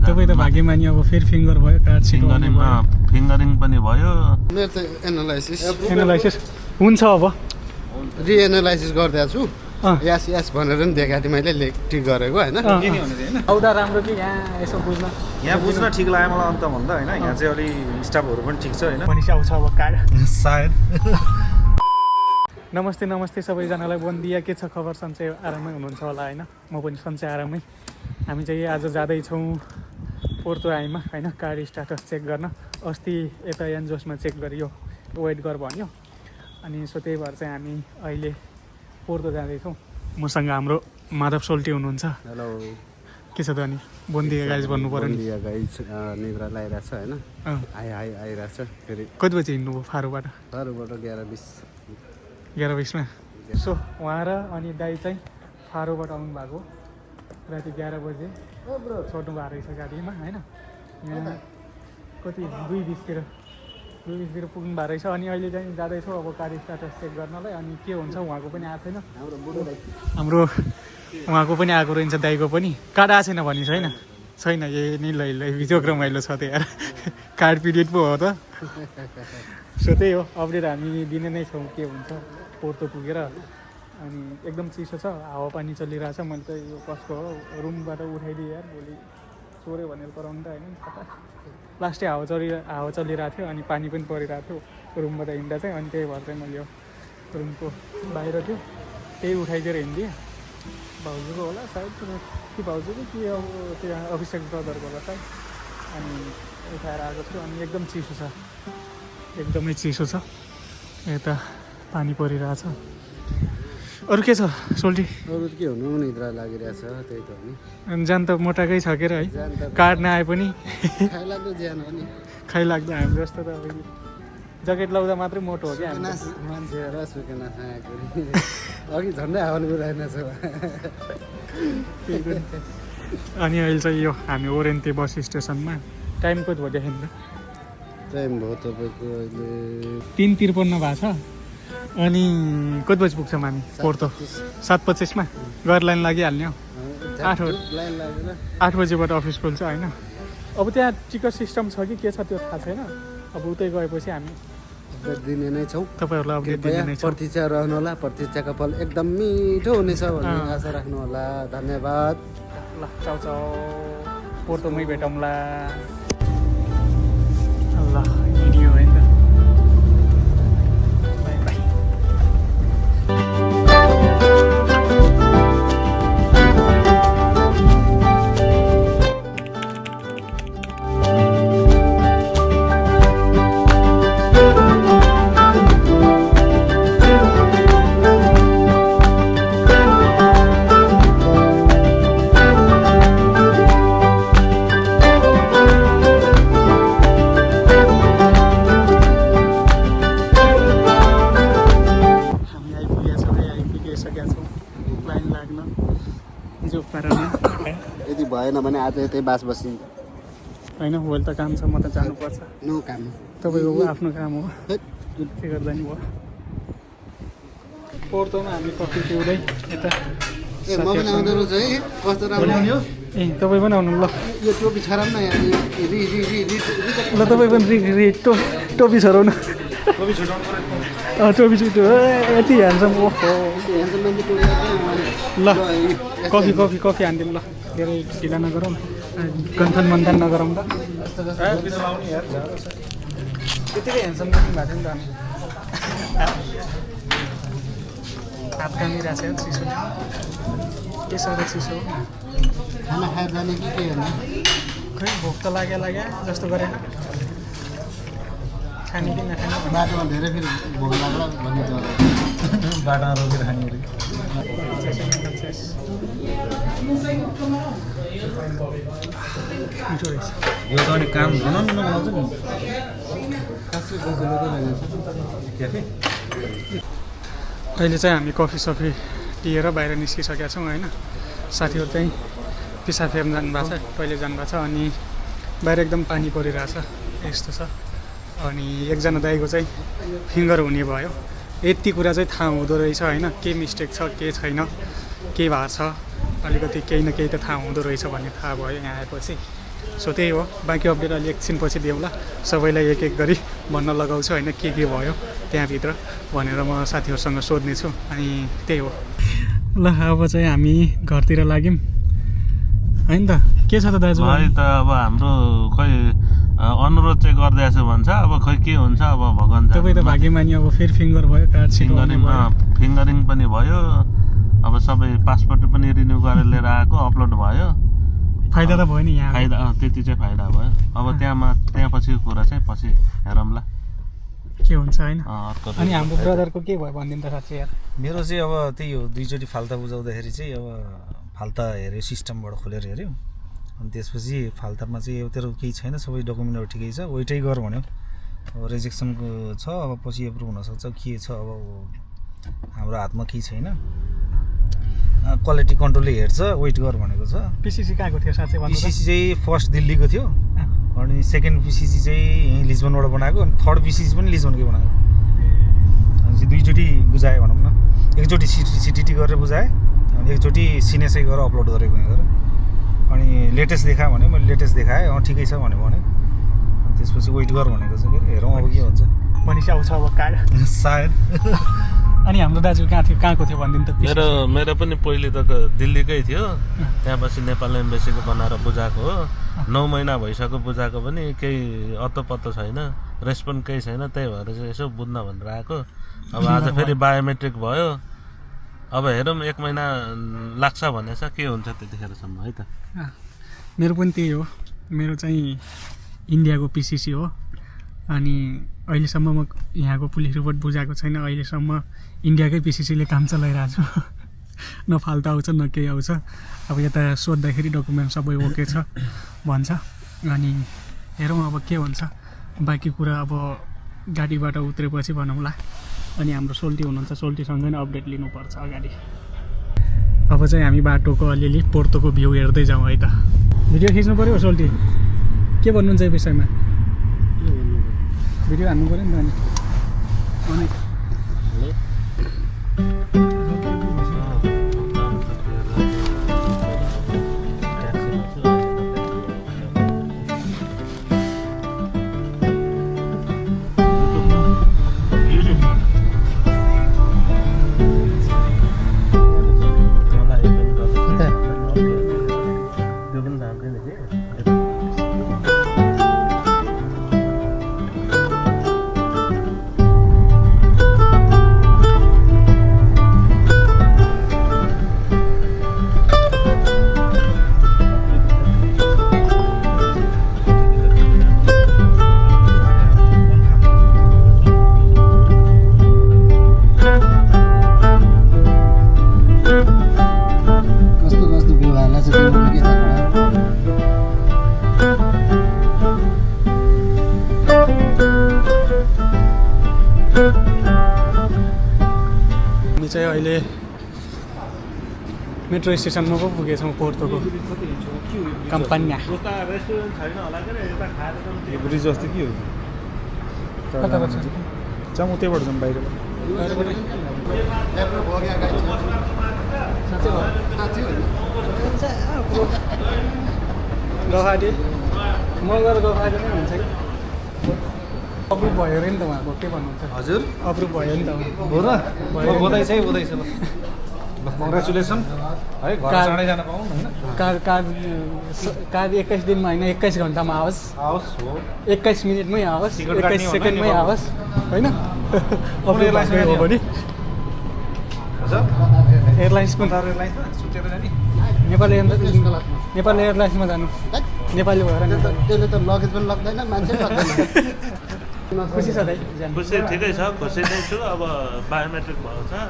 तपाईँ त भाग्यमानी अब फेरि फिङ्गर भयो कार्ड फिङ्गरिङ पनि भयो। मेरो त एनालाइसिस हुन्छ अब रिएनालाइसिस गरिदिएको छु। यास यास भनेर नि देखाएको थिएँ मैले टिक गरेको होइन। आउँदा राम्रो कि यहाँ यसो बुझ्न यहाँ बुझ्न ठिक लाग्यो मलाई अन्तभन्दा होइन। यहाँ चाहिँ अलि स्टाफहरू पनि ठिक छ होइन। भनेपछि आउँछ अब कार्ड सायद। नमस्ते नमस्ते सबैजनालाई बन्दिया के छ खबर? सन्चै आरामै हुनुहुन्छ होला होइन? म पनि सन्चै आरामै। हामी चाहिँ आज जाँदैछौँ पोर्तो आइमा होइन कार्ड स्टाटस चेक गर्न। अस्ति यता एनजोसमा चेक गरियो, वेट गर भन्यो, अनि सो त्यही भएर चाहिँ हामी अहिले पोर्तो जाँदैछौँ। मसँग हाम्रो माधव सोल्टी हुनुहुन्छ। हेलो के छ त? अनि बन्दिया गाइज भन्नु पऱ्यो नि। बन्दिया गाइज निद्रा लगाइरहेछ होइन। आइरहेछ फेरि। कति बजी हिँड्नुभयो फारूबाट? फारूबाट 11:20 11:20मा। सो उहाँ र अनि दाई चाहिँ फारूबाट आउनु भएको राति 11 बजे चढ्नु भएको रहेछ गाडीमा होइन। यहाँ कति 2:20तिर पुग्नु भएको रहेछ। अनि अहिले चाहिँ जाँदैछौँ अब कार्ड स्टाटस चेक गर्नलाई। अनि के हुन्छ उहाँको पनि आएको छैन, हाम्रो उहाँको पनि आएको रहेछ, दाईको पनि कार्ड आएको छैन भनिन्छ होइन। छैन ए नि लै बिजोग रमाइलो छ त यार। कार्ड पिरियड पो हो त। सो त्यही हो अपडेट हामी दिने नै छौँ के हुन्छ पोर्तो पुगेर। अनि एकदम चिसो छ, हावापानी चलिरहेछ। मैले त यो कसको हो रुमबाट उठाइदिएँ यार, भोलि चोऱ्यो भनेर कराउनु त होइन। लास्टै हावा चलिरहेको थियो अनि पानी पनि परिरहेको थियो रुमबाट हिँड्दा चाहिँ। अनि त्यही भएर चाहिँ मैले यो रुमको बाहिर थियो त्यही उठाइदिएर हिँडिदिएँ। भाउजूको होला सायद, कि भाउजूको कि अब त्यहाँ अभिषेक ब्रदरको होला सायद। अनि उठाएर आएको छु। अनि एकदम चिसो छ, एकदमै चिसो छ। यता पानी परिरहेछ। अरू के छ सोल्टी? अरू के हुनु, निद्रा लागिरहेछ त्यही त हो नि। अनि जान त मोटाकै छ के है, कार्ड नआए पनि खाइलाग्दो ज्यान हो नि। खाइलाग्दो हामी जस्तो त अब ज्याकेट लाउँदा मात्रै मोटो हो क्या मान्छे र सुकेन खाएको अघि झन्डै हावाले उडाएनछ। अनि अहिले चाहिँ यो हामी ओरेन्ते बस स्टेसनमा। टाइम कति भयो देखि त? टाइम भयो तपाईँको अहिले 3:53 भएको छ। अनि कति बजी पुग्छौँ हामी पोर्तो? 7:25मा गएर लाइन लागिहाल्ने हो। 8 बजीबाट अफिस खुल्छ होइन। अब त्यहाँ टिकट सिस्टम छ कि के छ त्यो थाहा छैन। अब उतै गएपछि हामी दिने नै छौँ तपाईँहरूलाई अपडेट दिने नै छौँ। प्रतीक्षा रहनु होला, प्रतीक्षाको फल एकदम मिठो हुनेछ भन्ने आशा राख्नु होला। धन्यवाद। ल चाउ चाउ, पोर्तोमै भेटौँला। ल हिँड्यो होइन त। By by. यदि भएन भने आज यतै बास बसिन्छ होइन। भोलि त काम छ, म त जानुपर्छ। नो काम तपाईँको आफ्नो काम हो, के गर्दा नि भयो। पोर्तोमा हामी कफी पिउँदै यता। ए म पनि आउँदो रहेछ है, कस्तो राम्रो नि हो। ए तपाईँ पनि आउनु ल। यो टोपी छराम न यहाँ ल तपाईँ पनि टोपी छराउनु। टोपी छुट्यो यति ह्यान्डसम। ओहो ल कफी हानिदिउँ ल। धेरै ढिला नगरौँ, गन्थन मन्थन नगरौँ त। त्यतिकै ह्यान्डसम पनि भएको थियो नि त। अनि हात कामिरहेको छ चिसो, के साह्रो चिसो। खाना खाएर जाने कि के गर्ने? खै भोक त लाग्यो जस्तो गरेर खाने कि नखाने। बाटोमा धेरै फेरि भोक लाग्ला भन्ने जग्गा बाटामा रोकेर खाने अरे। मिठो रहेछ यो त अनि काम भन न बनाउँछ नि। अहिले चाहिँ हामी कफी सफी पिएर बाहिर निस्किसकेका छौँ होइन। साथीहरू चाहिँ पिसाब फेर्न जानुभएको छ, टोइलेट जानुभएको छ। अनि बाहिर एकदम पानी परिरहेछ, यस्तो छ। अनि एकजना दाइको चाहिँ फिङ्गर हुने भयो। यति कुरा चाहिँ थाहा हुँदो रहेछ होइन, के मिस्टेक छ के छैन, के भएको छ, अलिकति केही न केही त थाहा हुँदो रहेछ भन्ने थाहा भयो यहाँ आएपछि। सो त्यही हो, बाँकी अपडेट अलि एकछिनपछि दिउँला। सबैलाई एक एक गरी भन्न लगाउँछु होइन के भयो त्यहाँभित्र भनेर म साथीहरूसँग सोध्नेछु। अनि त्यही हो। ल अब चाहिँ हामी घरतिर लाग्यौँ होइन त। के छ त दाजु? भाइ त अब हाम्रो खै अनुरोध चाहिँ गर्दैछु भन्छ, अब खै के हुन्छ अब भगवान् जाने। तपाईँ त भाग्यमानी, अब फेरि फिङ्गर भयो, कार्ड फिङ्गरिङ पनि भयो, अब सबै पासपोर्ट पनि रिन्यू गरेर लिएर आएको, अपलोड भयो। फाइदा त भयो नि यहाँ। फाइदा त्यति चाहिँ फाइदा भयो। अब त्यहाँ पछिको कुरा चाहिँ पछि हेरौँला के हुन्छ होइन। अर्को अनि हाम्रो ब्रदरको के भयो भनिदिनु त साँच्चै यार। मेरो चाहिँ अब त्यही हो, दुईचोटि फाल्ता बुझाउँदाखेरि चाहिँ अब फाल्ता हेऱ्यो, सिस्टमबाट खोलेर हेऱ्यो। अनि त्यसपछि फाल्तामा चाहिँ अब तेरो केही छैन, सबै डकुमेन्टहरू ठिकै छ, वेटै गर भन्यो। अब रिजेक्सनको छ, अब पछि एप्रुभ हुनसक्छ, के छ अब हाम्रो हातमा केही छैन। क्वालिटी कन्ट्रोलले हेर्छ, वेट गर भनेको छ। पिसिसी कहाँको थियो साँच्चै भन्नु? पिसिसी चाहिँ फर्स्ट दिल्लीको थियो, अनि सेकेन्ड पिसिसी चाहिँ यहीँ लिस्बनबाट बनाएको, अनि थर्ड पिसिसी पनि लिस्बनकै बनाएको। अनि चाहिँ दुईचोटि बुझाएँ भनौँ न, एकचोटि सिटिटी गरेर बुझाएँ, अनि एकचोटि सिनेसै गरेर अपलोड गरेको गरेर। अनि लेटेस्ट देखा भने मैले लेटेस्ट देखाएँ, ठिकै छ भने अनि त्यसपछि वेट गर भनेको छ। के हेरौँ अब के हुन्छ। भनेपछि आउँछ अब कार्ड सायद। अनि हाम्रो दाजु कहाँ थियो, कहाँको थियो भनिदिनु त? मेरो पनि पहिले त दिल्लीकै थियो, त्यहाँ पछि नेपाल एम्बेसीको बनाएर बुझाएको हो। 9 महिना भइसक्यो बुझाएको पनि, केही अत्तो पत्तो छैन, रेस्पोन्ड केही छैन। त्यही भएर चाहिँ यसो बुझ्न भनेर आएको। अब आज फेरि बायोमेट्रिक भयो, अब हेरौँ 1 महिना लाग्छ भनेछ, के हुन्छ त्यतिखेरसम्म है त। मेरो पनि त्यही हो, मेरो चाहिँ इन्डियाको पिसिसी हो। अनि अहिलेसम्म म यहाँको पुलिस रिपोर्ट बुझाएको छैन, अहिलेसम्म इन्डियाकै पिसिसीले काम चलाइरहेको छु। न फाल्तु आउँछ न केही आउँछ। अब यता सोद्धाखेरि डकुमेन्ट सबै ओके छ भन्छ। अनि हेरौँ अब के हुन्छ। बाँकी कुरा अब गाडीबाट उत्रेपछि भनौँला। अनि हाम्रो सोल्टी हुनुहुन्छ, सोल्टीसँग नै अपडेट लिनुपर्छ अगाडि। अब चाहिँ हामी बाटोको अलिअलि पोर्तोको भ्यू हेर्दै जाउँ है त। भिडियो खिच्नु पऱ्यो सोल्टी, के भन्नुहुन्छ यो विषयमा? भिडियो हान्नु पऱ्यो नि त। अनि चाहिँ अहिले मेट्रो स्टेसनमा पो पुगेछौँ पोर्तोको कम्पानिया। ब्रिज जस्तो के हो कता पर्छ? जाउँ उतैबाट जाउँ बाहिरबाट। गफाडी मगर गफाडी नै हुन्छ कि अप्रुभ भयो अरे नि त उहाँको, के भन्नुहुन्छ? हजुर अप्रुभ भयो नि त हो र? बधाई छ है, बधाई छ। ल कङ्ग्रेचुलेसन है, घर चाँडै जान पाऊँ होइन। कार्ड 21 दिनमा होइन 21 घन्टामा आओस्। हो 21 मिनटमै आओस्, 21 सेकेन्डमै आओस् होइन। एयरलाइन्स हो भने एयरलाइन्समा छुटेर जाने नेपाल एयरलाइन्समा जानु। नेपाली भएर त्यसले त लगेज पनि लाग्दैन, मान्छे पनि लाग्दैन। खुसी छ दाइ? खुसी ठिकै छ, खुसी नै छु। अब बायोमेट्रिक भएको छ,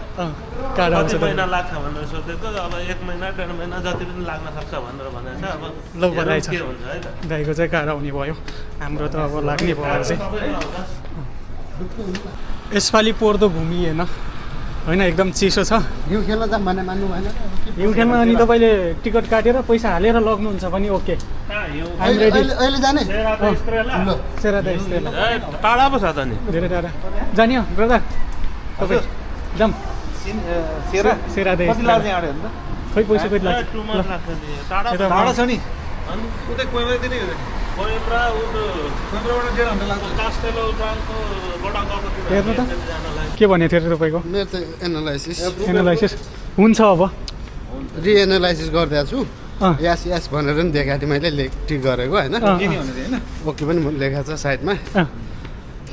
कार्ड आउँछ कति महिना लाग्छ भनेर सोधेको। अब 1 महिना 1.5 महिना जति पनि लाग्न सक्छ भनेर भनेको छ। अब ल बधाई छ, के हुन्छ है त। दाइको चाहिँ कार्ड आउने भयो, हाम्रो त अब लाग्ने भयो चाहिँ। यसपालि पोर्तो घुमिएन होइन, एकदम चिसो छ। हिउँ खेल्न जाऊँ भने मान्नु भएन। हिउँ खेल्न अनि तपाईँले टिकट काटेर पैसा हालेर लग्नुहुन्छ भने ओके। अहिले जाने सेरा त यस्तै टाढा पो छ त नि, धेरै टाढा जाने हो ब्रदर तपाईँ? जाऊँ सेरा सेरा त कति लाग्छ यहाँबाट? खोइ पैसा कति लाग्छ? टाढा टाढा छ नि, अनि उतै कोइम्बरातिर कोइम्ब्रा कोइम्बराबाट 1.5 घन्टा लाग्छ कास्टेलो ब्रान्डको गोडागाउँकोतिर हेर्नु त जानलाई के भन्ने थियो अरे तपाईँको मेरो त एनालाइसिस एनालाइसिस हुन्छ अब रिएनालाइसिस गरिदिएको छु अँ। यास यास भनेर नि देखाएको थिएँ मैले टिक गरेको होइन अँ। के नि भने हैन ओके पनि लेखाएको छ साइडमा अँ,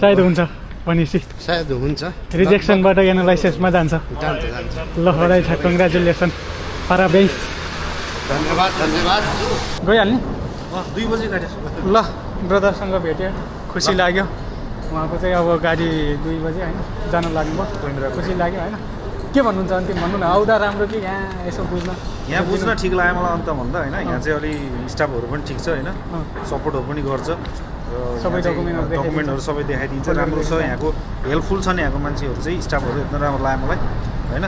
सायद हुन्छ भनेपछि सायद हुन्छ रिजेक्सनबाट एनालाइसिसमा जान्छ जान्छ जान्छ ल बधाई छ कङ्ग्रेचुलेसन पाराबेस धन्यवाद धन्यवाद गइहाल्ने 2 बजे काटेछु ल ब्रदरसँग भेट्यो खुसी लाग्यो उहाँको चाहिँ अब गाडी 2 बजे होइन जानु लाग्नुभयो खुसी लाग्यो होइन के भन्नुहुन्छ अन्तिम भन्नु न आउँदा राम्रो कि यहाँ यसो बुझ्न यहाँ बुझ्न ठिक लाग्यो मलाई अन्त भन्दा होइन यहाँ चाहिँ अलि स्टाफहरू पनि ठिक छ होइन अँ। सपोर्टहरू पनि गर्छ सबै डकुमेन्टहरू डकुमेन्टहरू सबै देखाइदिन्छ राम्रो छ यहाँको हेल्पफुल छन् यहाँको मान्छेहरू चाहिँ स्टाफहरू एकदम राम्रो लाग्यो मलाई होइन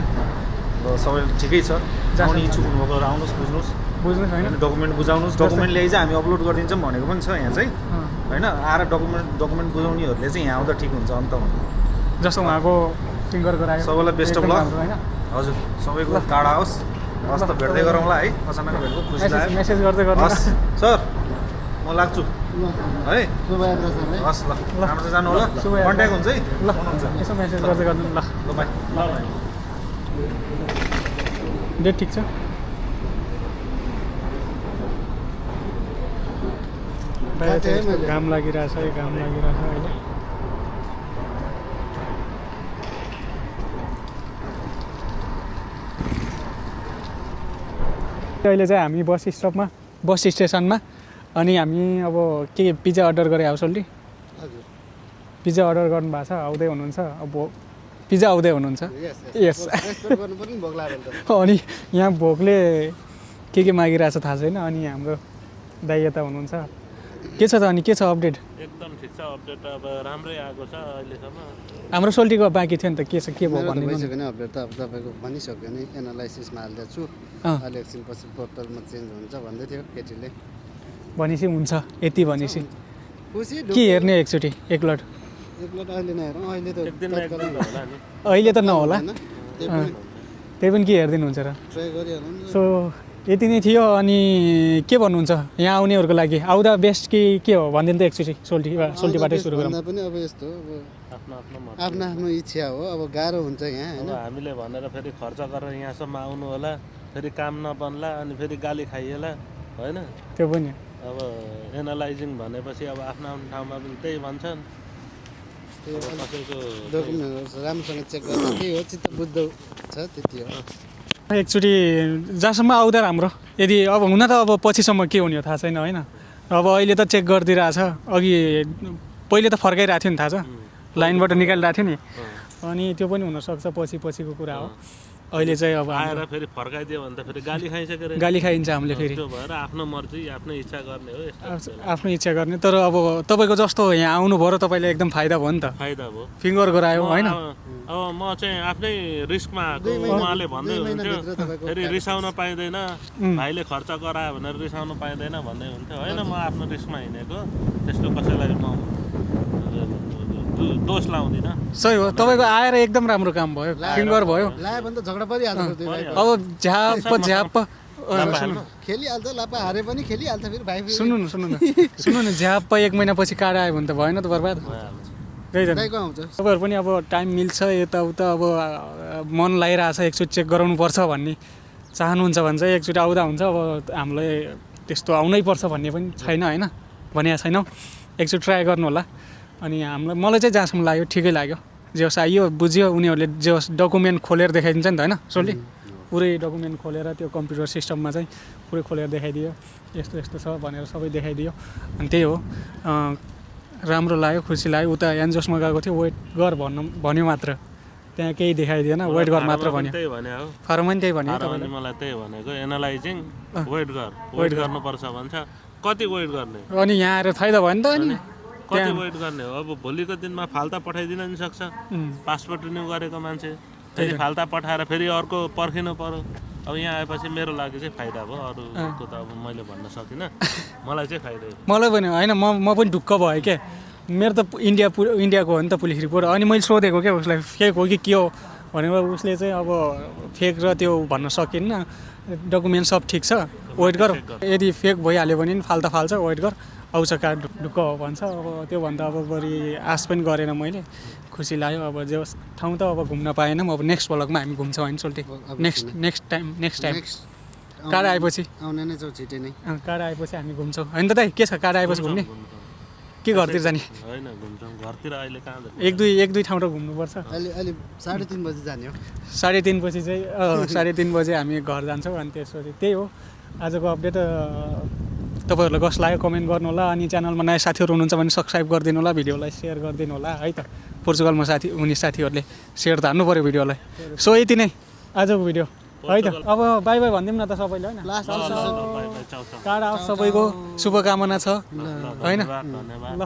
र सबै ठिकै छ आउने इच्छुक हुनुभएको आउनुहोस् बुझ्नुहोस् बुझ्नुहोस् होइन होइन डकुमेन्ट बुझाउनुहोस् डकुमेन्ट ल्याइ चाहिँ हामी अपलोड गरिदिन्छौँ भनेको पनि छ यहाँ चाहिँ अँ। होइन आएर डकुमेन्ट बुझाउनेहरूले चाहिँ यहाँ आउँदा ठिक हुन्छ अन्त भन्नु जस्तो उहाँको फिङ्गर गरायो सबैलाई बेस्ट अफ एकदम लक राम्रो होइन हजुर सबैको टाढा होस् हस् त भेट्दै गरौँला है अचानक भेट्नु खुसी लाग्यो मेसेज गर्दै गर्नु हस् सर म लाग्छु है शुभयात्रा सर है हस् ल राम्रो जानु होला शुभयात्रा। कन्ट्याक्ट हुन्छ है ल यसो मेसेज गर्दै गर्नु ल ल बाई डेट ठिक छ बाहिर काटेँ है चाहिँ मैले। घाम लागिरहेछ है घाम लागिरहेछ अहिले अहिले चाहिँ हामी बस स्टपमा बस स्टेसनमा अनि हामी अब के पिज्जा अर्डर गरे हाउसहोल्डी हजुर पिज्जा अर्डर गर्नुभएको छ आउँदै हुनुहुन्छ अब पिज्जा आउँदै हुनुहुन्छ यस Yes. रेस्पेक्ट गर्नु पर्ने भोक लाग्यो भने त अनि यहाँ भोकले के मागिरहेछ थाहा छैन अनि हाम्रो दाइ यता हुनुहुन्छ के छ त अनि के छ अपडेट एकदम ठिक छ अपडेट अब राम्रै आएको छ अहिलेसम्म हाम्रो सोल्टीको बाँकी थियो नि त के छ के भयो मेरो त भन्ने भइसक्यो नि अपडेट त अब तपाईँको भनिसक्यो नि एनालाइसिसमा हालिदिएको छु अँ। अहिले एकछिनपछि पोर्टलमा चेन्ज हुन्छ भन्दै थियो केटीले भनेपछि हुन्छ यति भनेपछि खुसी के हेर्ने एकचोटि एकलट एकपल्ट अहिले नहेरौँ अहिले त एक दिनमा तत्कालै एकदम होला नि अहिले त नहोला होइन? त्यही पनि त्यही पनि के हेरिदिनुहुन्छ र ट्राई गरिहालौँ न। सो यति नै थियो अनि के भन्नुहुन्छ यहाँ आउनेहरूको लागि आउँदा बेस्ट कि के हो भनिदिनु त एकचोटि सोल्टीबाटै सुरु गरौँ भन्दा पनि अब यस्तो हो, अब आफ्नो आफ्नो मत आफ्नो आफ्नो इच्छा हो अब गाह्रो हुन्छ यहाँ अब होइन हामीले भनेर फेरि खर्च गरेर यहाँसम्म आउनु होला फेरि काम नबन्ला अनि फेरि गाली खाइएला होइन त्यो पनि अब एनालाइजिङ भनेपछि अब आफ्नो आफ्नो ठाउँमा पनि त्यही भन्छन् त्यो अब कसैको डकुमेन्टहरू राम्रोसँग चेक गर्दा त्यही हो चित्त बुझ्दो छ त्यति हो एकचोटि जहाँसम्म आउँदा राम्रो यदि अब हुन त अब पछिसम्म के हुने हो थाहा छैन होइन अब अहिले त चेक गरिदिइरहेछ अघि पहिले त फर्काइरहेको थियो नि थाहा छ लाइनबाट निकालिरहेको थियो नि अनि त्यो पनि हुनसक्छ पछिको कुरा हो अहिले चाहिँ अब आएर फेरि फर्काइदियो भने त फेरि गाली खाइसकेर गाली खाइन्छ हामीले फेरि त्यो भएर आफ्नो मर्जी आफ्नो इच्छा गर्ने हो यस्तो आफ्नो इच्छा गर्ने तर अब तपाईँको जस्तो यहाँ आउनुभयो र तपाईँलाई एकदम फाइदा भयो नि त फाइदा भयो फिङ्गर गरायो होइन अब म चाहिँ आफ्नै रिस्कमा आएको उहाँले भन्दै हुन्थ्यो फेरि रिसाउन पाइँदैन भाइले खर्च गरायो भनेर रिसाउन पाइँदैन भन्दै हुन्थ्यो होइन म आफ्नो रिस्कमा हिँडेको त्यस्तो कसैलाई म दोष लाउँदिनँ सही हो तपाईँको आएर एकदम राम्रो काम भयो फिङ्गर भयो लायो भने त झगडा परिहाल्छ दुई भाइ अब झ्याप खेलिहाल्छ लापा हारे पनि खेलिहाल्छ फेरि भाइ फेरि। सुन्नु न झ्याप 1 महिनापछि काँडा आयो भने त भएन त बर्बाद त्यही त दाइको आउँछ तपाईँहरू पनि अब टाइम मिल्छ यताउता अब मन लागिरहेछ एकचोटि चेक गराउनु पर्छ भन्ने चाहनुहुन्छ भने चाहिँ एकचोटि आउँदा हुन्छ अब हामीलाई त्यस्तो आउनै पर्छ भन्ने पनि छैन होइन भनेको छैनौँ एकचोटि ट्राई गर्नु होला अनि हामीलाई मलाई चाहिँ जहाँसम्म लाग्यो ठिकै लाग्यो जे होस् आइयो बुझ्यो उनीहरूले जे होस् डकुमेन्ट खोलेर देखाइदिन्छ नि त होइन सोल्टी पुरै डकुमेन्ट खोलेर त्यो कम्प्युटर सिस्टममा चाहिँ पुरै खोलेर देखाइदियो यस्तो यस्तो छ भनेर सबै देखाइदियो अनि त्यही हो राम्रो लाग्यो खुसी लाग्यो उता एनजोसमा गएको थियो वेट गर भन्यो मात्र त्यहाँ केही देखाइदिएन वेट गर मात्र भन्यो त्यही भने हो फारममा पनि त्यही भन्यो अनि मलाई त्यही भनेको एनालाइजिङ वेट गर्नुपर्छ भन्छ कति वेट गर्ने अनि यहाँ आएर फाइदा भयो नि त अनि कति वेट गर्ने हो अब भोलिको दिनमा फाल्ता पठाइदिन नि सक्छ पासपोर्ट रिन्यू गरेको मान्छे फेरि फाल्ता पठाएर फेरि अर्को पर्खिनु पर्यो अब यहाँ आएपछि मेरो लागि चाहिँ फाइदा भयो अरूको त अब मैले भन्न सकिनँ मलाई चाहिँ फाइदा हो मलाई पनि होइन म पनि ढुक्क भयो क्या मेरो त इन्डियाको हो नि त पुलिस रिपोर्ट अनि मैले सोधेको क्या उसलाई फेक हो कि के हो भनेर उसले चाहिँ अब फेक र त्यो भन्न सकिन्न डकुमेन्ट सब ठिक छ वेट गर यदि फेक भइहाल्यो भने नि फाल्दा फाल्छ वेट गर आउँछ कार्ड ढुक्क हो भन्छ अब त्योभन्दा अब बढी आश पनि गरेन मैले खुसी लाग्यो अब जे होस् ठाउँ त अब घुम्न पाएनौँ अब नेक्स्ट ब्लगमा हामी घुम्छौँ होइन सोल्टी नेक्स्ट टाइम कार्ड आएपछि आउने नै छौ छिटै नै कार्ड आएपछि हामी घुम्छौँ होइन त दाइ के छ कार्ड आएपछि घुम्ने के घरतिर जाने होइन घुम्छौँ घरतिर अहिले कहाँ एक दुई ठाउँ त घुम्नुपर्छ अहिले 3:30 बजी जाने हो 3:30 बजी चाहिँ 3:30 बजे हामी घर जान्छौँ अनि त्यसपछि त्यही हो आजको अपडेट तपाईँहरूलाई कस्तो लाग्यो कमेन्ट गर्नु होला अनि च्यानलमा नयाँ साथीहरू हुनुहुन्छ भने सब्सक्राइब गरिदिनु होला भिडियोलाई सेयर गरिदिनु होला है त पोर्चुगलमा हुने साथीहरूले सेयर त हान्नु पऱ्यो भिडियोलाई सो यति नै आजको भिडियो है त अब बाई बाई भनिदिउँ न त सबैले होइन कार्ड आओस् सबैको शुभकामना छ होइन धन्यवाद ल